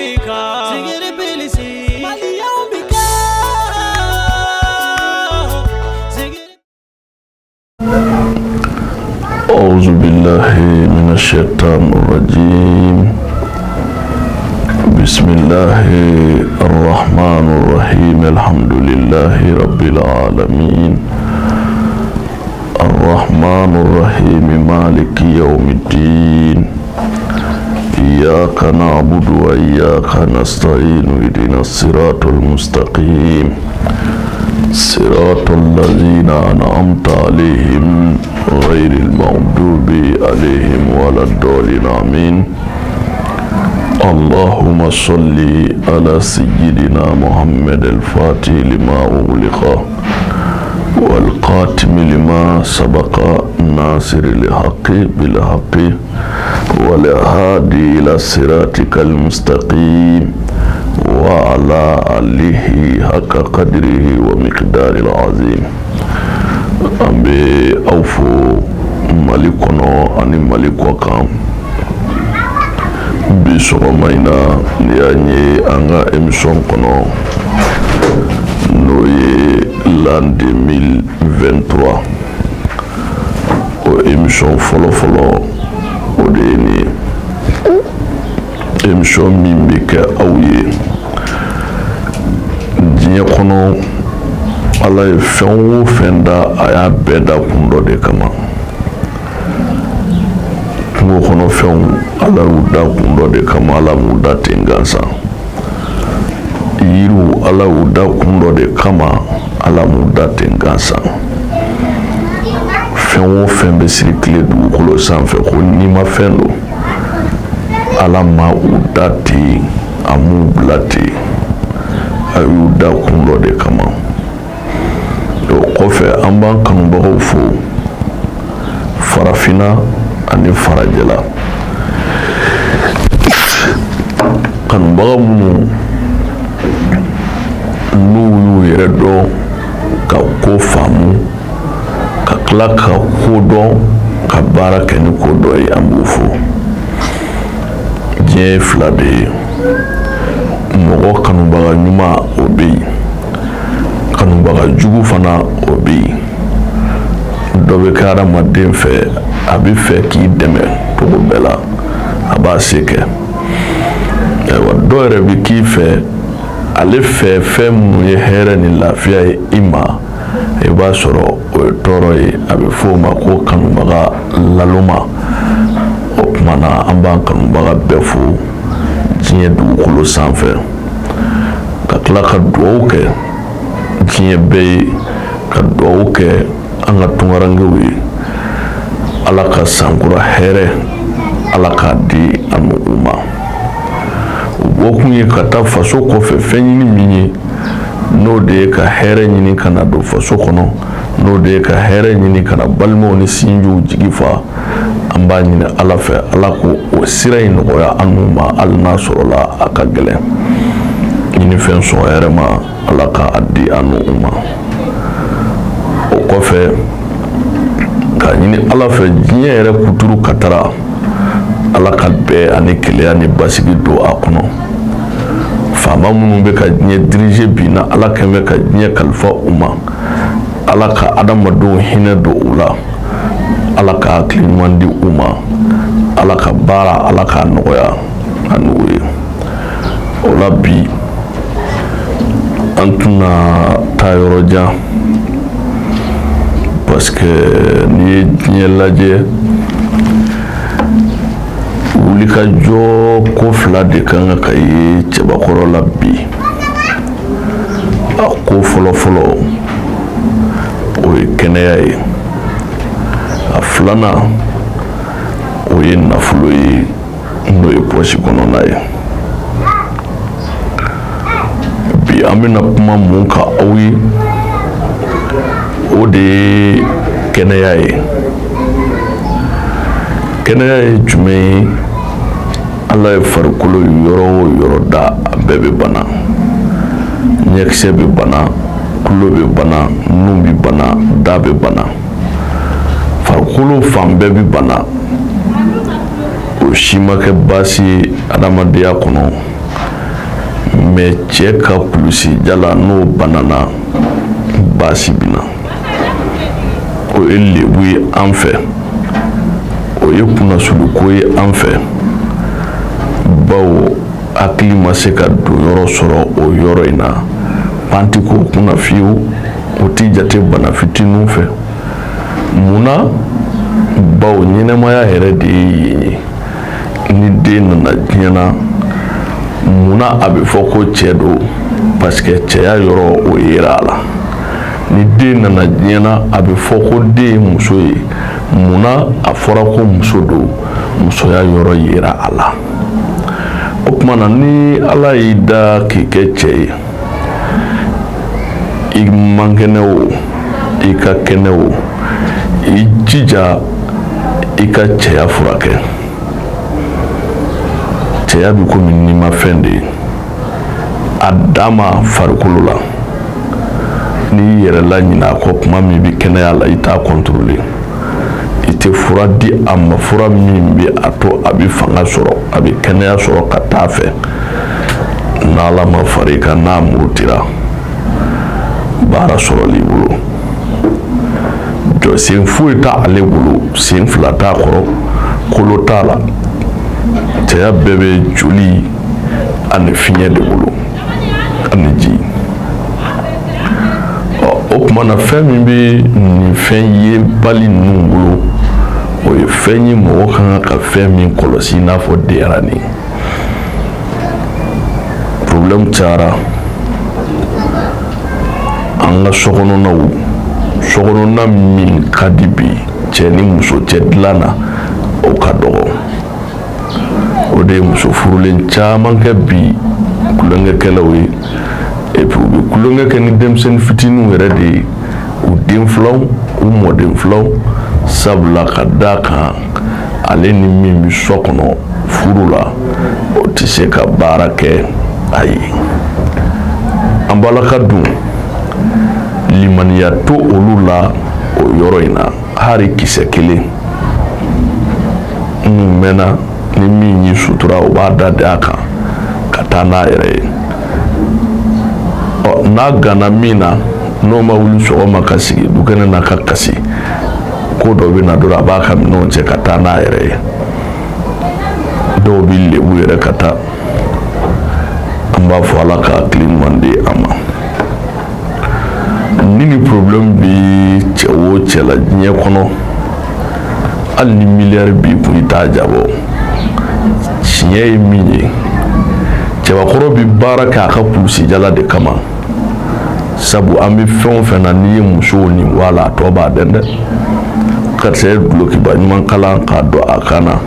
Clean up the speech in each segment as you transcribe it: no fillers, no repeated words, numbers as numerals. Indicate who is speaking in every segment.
Speaker 1: bɛ ka Zigiri bilisi Maliyanw bɛ ka Zigiri.
Speaker 2: أعوذ بالله من الشيطان الرجيم بسم الله الرحمن الرحيم الحمد لله رب العالمين الرحمن الرحيم مالك يوم الدين إياك نعبد وإياك نستعين اهدنا الصراط المستقيم صراط الذين أنعمت عليهم غير المغضوب عليهم ولا الضالين آمين اللهم صل على سيدنا محمد الفاتح لما أغلق والقاتم لما سبق ناصر الحق بالحق والهادي إلى صراطك المستقيم وعلى آله حق قدره ومقدار العظيم. An bɛ aw fo Mali kɔnɔ ani Mali kɔ kan. Bi sɔgɔma in na, ni y'an ye an ka émission kɔnɔ, n'o ye l'an 2023, o émission fɔlɔ-fɔlɔ, o de ye nin ye. Émission min bɛ kɛ aw ye diɲɛ kɔnɔ, Ala ye fɛn o fɛn da, a y'a bɛɛ da kun dɔ de kama. Kungo kɔnɔ fɛnw, Ala y'u da kun dɔ de kama, Ala m'u da ten gansan. Yiriw, Ala y'u da kun dɔ de kama, Ala m'u da ten gansan. Fɛn o fɛn bɛ circuler dugukolo sanfɛ ko nimafɛn don, Ala ma u da ten, a m'u bila ten, a y'u da kun dɔ de kama. O kɔfɛ, an b'an kanubagaw fo farafinna ani farajɛla, kanubaga minnu n'u y'u yɛrɛ dɔn ka ko faamu, ka tila ka ko dɔn, ka baara kɛ ni ko dɔ ye, an b'u fo. Diɲɛ ye fila de ye: mɔgɔ kanubaga ɲuman, o bɛ yen, kanubaga jugu fana, o bɛ yen. Dɔ bɛ kɛ adamaden fɛ, a bɛ fɛ k'i dɛmɛ cogo bɛɛ la, a b'a se kɛ. Ayiwa, dɔw yɛrɛ bɛ k'i fɛ, ale fɛ fɛn minnu ye hɛrɛ ni lafiya ye i ma, i b'a sɔrɔ o ye tɔɔrɔ ye. A bɛ f'o ma ko kanubaga laloma. O tuma na, an b'an kanubaga bɛɛ fo diɲɛ dugukolo sanfɛ, ka tila ka dugawu kɛ diɲɛ bɛɛ ye, ka dugawu kɛ an ka tunkarankew ye. Ala ka sankura hɛrɛ, Ala k'a di an u ma. U bɔkun ye ka taa faso kɔfɛ fɛn ɲini min ye, n'o de ye ka hɛrɛ ɲini ka na don faso kɔnɔ, n'o de ye ka hɛrɛ ɲini ka na balimaw ni sinjiw jigi fa, an b'a ɲini Ala fɛ, Ala ko o sira in nɔgɔya an n'u ma, hali n'a sɔrɔla a ka gɛlɛn. Ɲini fɛn sɔn hɛrɛ ma, Ala ka a di an n'u ma. O kɔfɛ, k'a ɲini Ala fɛ, diɲɛ yɛrɛ kuturu ka taara, Ala ka bɛɛ ani keleya ni basigi don a kɔnɔ. Faama minnu bɛ ka diɲɛ diriger bi na, Ala kɛn bɛ ka diɲɛ kalifa u ma, Ala ka adamadenw hinɛ don u la, Ala ka hakili ɲuman di u ma, Ala ka baara, Ala k'a nɔgɔya ani u ye. O la bi, an tɛna taa yɔrɔ jan, parce que n'i ye diɲɛ lajɛ, wulikajɔ ko fila de kan ka ye cɛbakɔrɔ la bi. A ko fɔlɔ-fɔlɔ, o ye kɛnɛya ye. A filanan, o ye nafolo ye, n'o ye pɔsi kɔnɔna ye. Bi an bɛna kuma mun kan aw ye? O de ye kɛnɛya ye. Kɛnɛya ye jumɛn ye? Ala ye farikolo yɔrɔ o yɔrɔ da, a bɛɛ bɛ bana. Ɲɛkisɛ bɛ bana, tulo bɛ bana, nun bɛ bana, da bɛ bana, farikolo fan bɛɛ bɛ bana. O si ma kɛ baasi ye adamadenya kɔnɔ. Mais cɛ ka kulusijala n'o banana, baasi bɛ na. O ye lebu ye an fɛ, o ye kunnasuluko ye an fɛ, bawo hakili ma se ka don yɔrɔ sɔrɔ o yɔrɔ in na. Pan ti k'o kunna fiyewu, o ti jate bana fitininw fɛ. Mun na? Bawo ɲɛnɛmaya yɛrɛ de ye yen ye. Ni den nana diɲɛ na, mun na a bɛ fɔ ko cɛ don? Parce que cɛya yɔrɔ, o yera a la. Ni den nana diɲɛ na, a bɛ fɔ ko den ye muso ye. Mun na a fɔra ko muso don? Musoya yɔrɔ yera a la. O tuma na, ni Ala y'i da k'i kɛ cɛ ye, i man kɛnɛ o, i ka kɛnɛ o, i jija i ka cɛya furakɛ. Cɛya bɛ komi nimafɛn de ye a dan ma farikolo la. N'i y'i yɛrɛ laɲinɛ a kɔ tuma min bɛ kɛnɛya la, i t'a contrôler, i tɛ fura di a ma, fura min bɛ a to a bɛ fanga sɔrɔ, a bɛ kɛnɛya sɔrɔ ka taa fɛ. N'Ala ma fara i kan, n'a murutira, baara sɔrɔl'i bolo. Jɔsen foyi t'a ale bolo, sen fila t'a kɔrɔ, kolo t'a la. Cɛya bɛɛ bɛ joli ani fiɲɛ de bolo ani ji. Ɔ, o tuma na, fɛn min bɛ nin fɛn ye bali ninnu bolo, o ye fɛn ye mɔgɔ ka kan ka fɛn min kɔlɔsi, i n'a fɔ denyɛrɛnin. Problème cayara an ka sokɔnɔnaw. Sokɔnɔna min ka di bi cɛ ni muso cɛ dilan na, o ka dɔgɔ. O de ye muso furulen caman kɛ bi tulonkɛkɛlaw ye. Et puis u bɛ tulonkɛ kɛ ni denmisɛnnin fitininw yɛrɛ de ye, u den filaw, u mɔden filaw, sabula ka d'a kan, ale ni min bɛ so kɔnɔ furu la, o tɛ se ka baara kɛ a ye. An balaka dun, limaniya to olu la o yɔrɔ in na, hali kisɛ kelen. N'u mɛnna ni min y'i sutura, o b'a da de a kan ka taa n'a yɛrɛ ye. Ɔ, n'a ganna min na, n'o ma wuli sɔgɔma ka sigi dukɛnɛ na ka kasi, ko dɔ bɛ na dɔrɔn, a b'a ka minɛnw cɛ ka taa n'a yɛrɛ ye. Dɔw bɛ lebu yɛrɛ ka taa. An b'a fɔ Ala ka hakili ɲuman di a ma. Ni problème bi cɛ o cɛ la diɲɛ kɔnɔ, hali ni miliyari b'i kun, i t'a jabɔ. Tiɲɛ ye min ye, cɛbakɔrɔ bi baara kɛ a ka kulusijala de kama, sabu an bɛ fɛn o fɛn na, n'i ye musow nin bɔ a la, a tɔ b'a dɛn dɛ. Karisa ye dulokiba ɲuman kalan k'a don a kan na,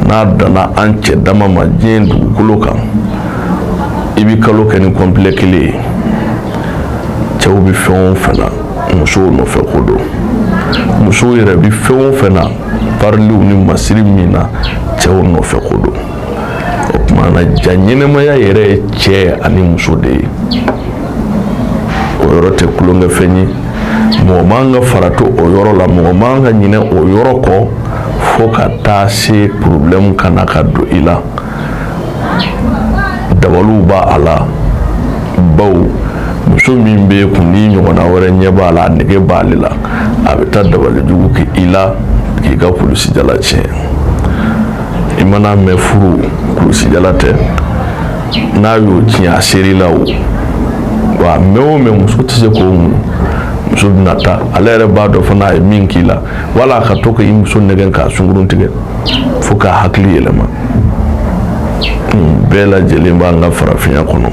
Speaker 2: n'a danna an cɛ dama ma diɲɛ dugukolo kan, i bɛ kalo kɛ ni complet kelen ye. Cɛw bɛ fɛn o fɛn na, musow nɔfɛ ko don. Musow yɛrɛ bɛ fɛn o fɛn na, pariliw ni masiri min na, cɛw nɔfɛ ko don. O tuma na, ja ɲɛnɛmaya yɛrɛ ye cɛ ani muso de ye. O yɔrɔ tɛ tulonkɛfɛn ye. Mɔgɔ man ka farati o yɔrɔ la, mɔgɔ man ka ɲinɛ o yɔrɔ kɔ, fo ka taa se problème ka na ka don i la. Dabaliw b'a a la, bawo muso min bɛ kun ni ɲɔgɔnna wɛrɛ ɲɛ b'a la, a nege b'ale la, a bɛ taa dabalijugu kɛ i la k'i ka kulusijala tiɲɛ. I mana mɛn furu kulusijala tɛ, n'a y'o tiɲɛ, a ser'i la o wa. Mɛ o mɛ, muso tɛ se k'o mun. Muso bɛna taa, ale yɛrɛ b'a dɔn fana a ye min k'i la, wala a ka to k'i muso nɛgɛn k'a sunkurun tigɛ fo k'a hakili yɛlɛma. Nin bɛɛ lajɛlen b'an ka farafinya kɔnɔ.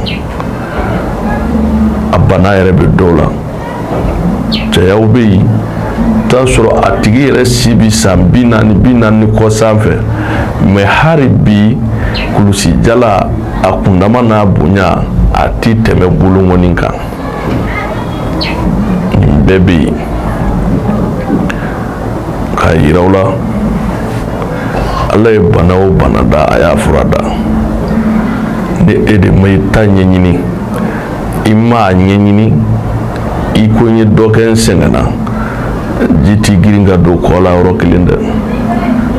Speaker 2: A bana yɛrɛ bɛ dɔw la, cɛyaw bɛ yen, t'a sɔrɔ a tigi yɛrɛ si bi san 40, 40 kɔ sanfɛ, mais hali bi kulusijala a kundama n'a bonya, a ti tɛmɛ bolonkɔni kan. Nin bɛɛ bɛ yen k'a yira u la. Ala ye bana o bana da, a y'a fura da. Ni e de ma i ta ɲɛɲini, i m'a ɲɛɲini, i ko n ye dɔ kɛ, n sɛgɛnna, ji t'i girin ka don kɔ la yɔrɔ kelen dɛ.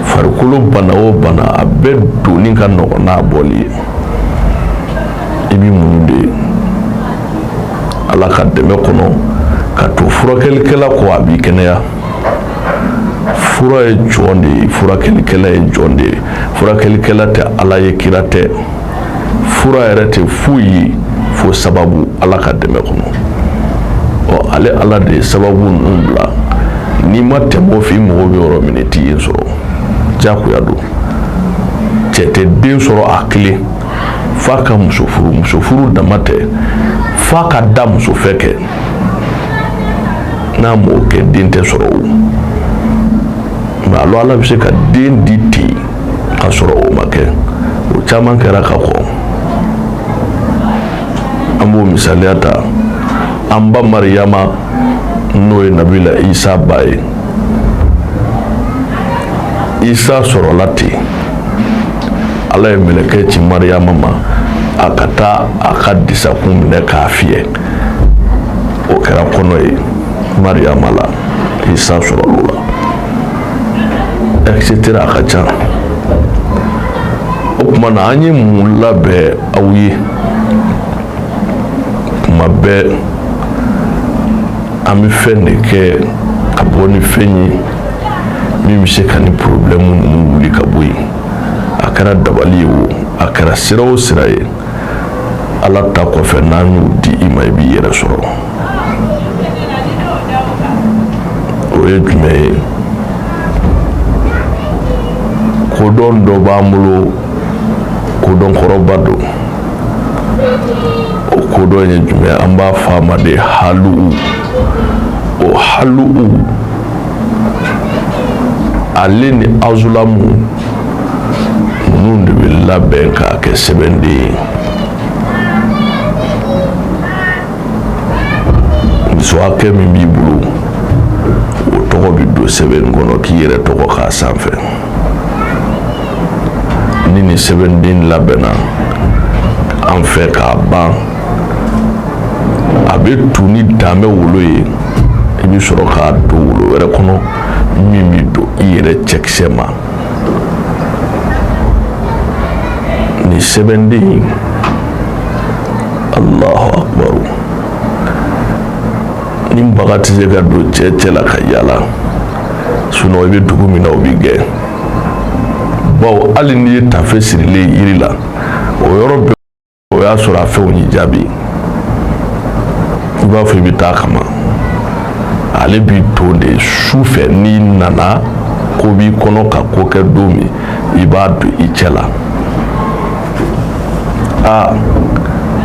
Speaker 2: Farikolo bana o bana, a bɛɛ donni ka nɔgɔn n'a bɔli ye. I Ala ka dɛmɛ kɔnɔ ka to furakɛlikɛla kɔ, a b'i kɛnɛya. Fura ye jɔn de ye, furakɛlikɛla ye jɔn de ye. Furakɛlikɛla tɛ Ala ye, kira tɛ, fura yɛrɛ tɛ foyi ye fo sababu, Ala ka dɛmɛ kɔnɔ. Ɔ, ale Ala de ye sababu ninnu bila. N'i ma tɛmɛ o fɛ, i mago bɛ yɔrɔ min, i t'i yen sɔrɔ, diyagoya don. Cɛ tɛ den sɔrɔ a kelen f'a ka muso furu. Muso furu dama tɛ, f'a ka da muso fɛ kɛ. N'a m'o kɛ, den tɛ sɔrɔ. O mɛ alo, Ala bɛ se ka den di ten ka sɔrɔ o ma kɛ. O caman kɛra ka kɔn. An b'o misaliya ta, an ba Mariyama, n'o ye Nabila Isa ba ye. Isa sɔrɔla ten. Ala ye mɛlɛkɛ ci Mariyama ma, a ka taa a ka disakun minɛ k'a fiyɛ. O kɛra kɔnɔ ye Mariyama la, Isa sɔrɔla o la, etc. A ka ca. O tuma na, an ye mun labɛn aw ye? Tuma bɛɛ an bɛ fɛn de kɛ ka bɔ ni fɛn ye min bɛ se ka ni problème ninnu wuli ka bɔ yen. A kɛra dabali ye o, a kɛra sira o sira ye, Ala ta kɔfɛ, n'an y'o di i ma, i b'i yɛrɛ sɔrɔ. O ye jumɛn ye? Kodɔn dɔ b'an bolo, kodɔn kɔrɔba don. O kodɔn ye jumɛn? An b'a fɔ a ma de haluw. O haluw, ale ni azulamu ninnu de bɛ labɛn k'a kɛ sɛbɛnden ye. Muso hakɛ min b'i bolo, o tɔgɔ bɛ don sɛbɛn kɔnɔ, k'i yɛrɛ tɔgɔ k'a sanfɛ. Ni nin sɛbɛnden labɛnna an fɛ k'a ban, a bɛ tu ni daamɛ wolo ye. I bɛ sɔrɔ k'a don wolo wɛrɛ kɔnɔ min bɛ don i yɛrɛ cɛkisɛ ma. Nin sɛbɛnden in, Alahu akubaru, ni baga tɛ se ka don cɛ cɛ la ka yaala, sinɔn i bɛ dugu min na, o b'i gɛn. Bawo hali n'i ye tafe sirilen yiri la, o yɔrɔ bɛɛ, o y'a sɔrɔ a fɛnw y'i jaabi. I b'a fɔ i bɛ taa kama, ale b'i to de su fɛ. N'i nana ko b'i kɔnɔ ka ko kɛ don min, i b'a don i cɛ la. Aa,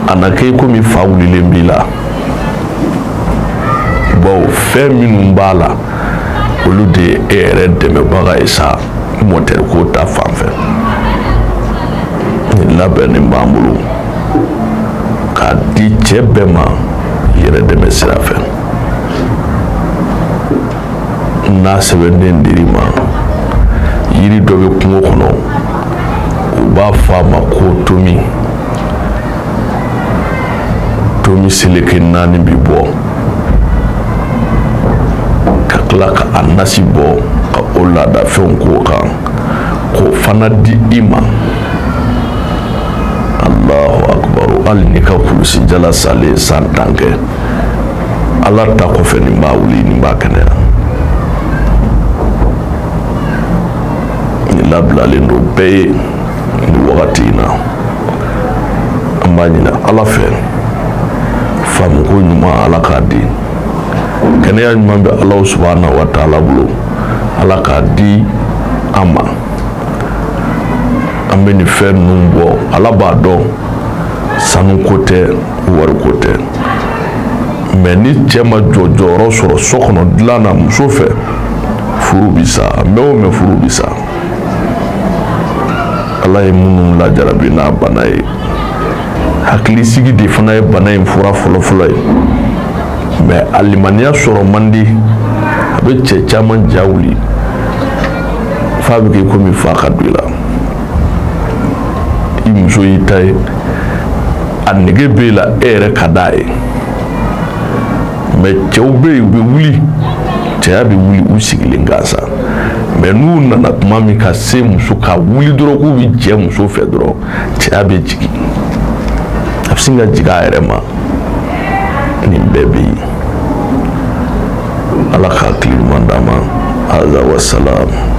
Speaker 2: a na kɛ komi fa wulilen b'i la, bawo fɛn minnu b'a la, olu de ye e yɛrɛ dɛmɛbaga ye sa mɔtɛri ko ta fan fɛ. Nin labɛnnen b'an bolo k'a di cɛ bɛɛ ma yɛrɛ dɛmɛ sira fɛ. N'a sɛbɛnden dir'i ma, yiri dɔ bɛ kungo kɔnɔ, u b'a fɔ a ma ko tomi. Tomi seleke 4 bi bɔ, ka tila ka a nasi bɔ, ka o laadafɛnw k'o kan, k'o fana di i ma. Allahu akubaru! Hali n'i ka kulusi jala salen san 10 kɛ, Ala ta kɔfɛ, nin b'a wuli, nin b'a kɛnɛya. Nin labilalen don bɛɛ ye nin wagati in na. An b'a ɲini Ala fɛ, faamuko ɲuman, Ala k'a di. Kɛnɛya ɲuman bɛ Ala subahana wa taala bolo, Ala k'a di an ma. An bɛ nin fɛn ninnu bɔ, Ala b'a dɔn, sanu ko tɛ, wari ko tɛ. Mɛ ni cɛ ma jɔ jɔyɔrɔ sɔrɔ so kɔnɔ, dilan na muso fɛ, furu bi sa. Mɛ o mɛ, furu bi sa. Ala ye minnu lajarabi n'a bana ye, hakilisigi de fana ye bana in fura fɔlɔfɔlɔ ye. Mɛ a limaniya sɔrɔ man di. A bɛ cɛ caman ja wuli f'a bɛ kɛ komi fa ka don i la. I muso y'i ta ye, a nege b'e la, e yɛrɛ ka d'a ye. Mɛ cɛw bɛ yen, u bɛ wuli, cɛya bɛ wuli u sigilen gansan. Mɛ n'u nana tuma min ka se muso ka wuli dɔrɔn k'u bɛ jɛ muso fɛ dɔrɔn, cɛya bɛ jigin, a bɛ sin ka jigin a yɛrɛ ma. Nin bɛɛ bɛ yen. Ala ka hakili ɲuman d'an ma. Aza wasalam.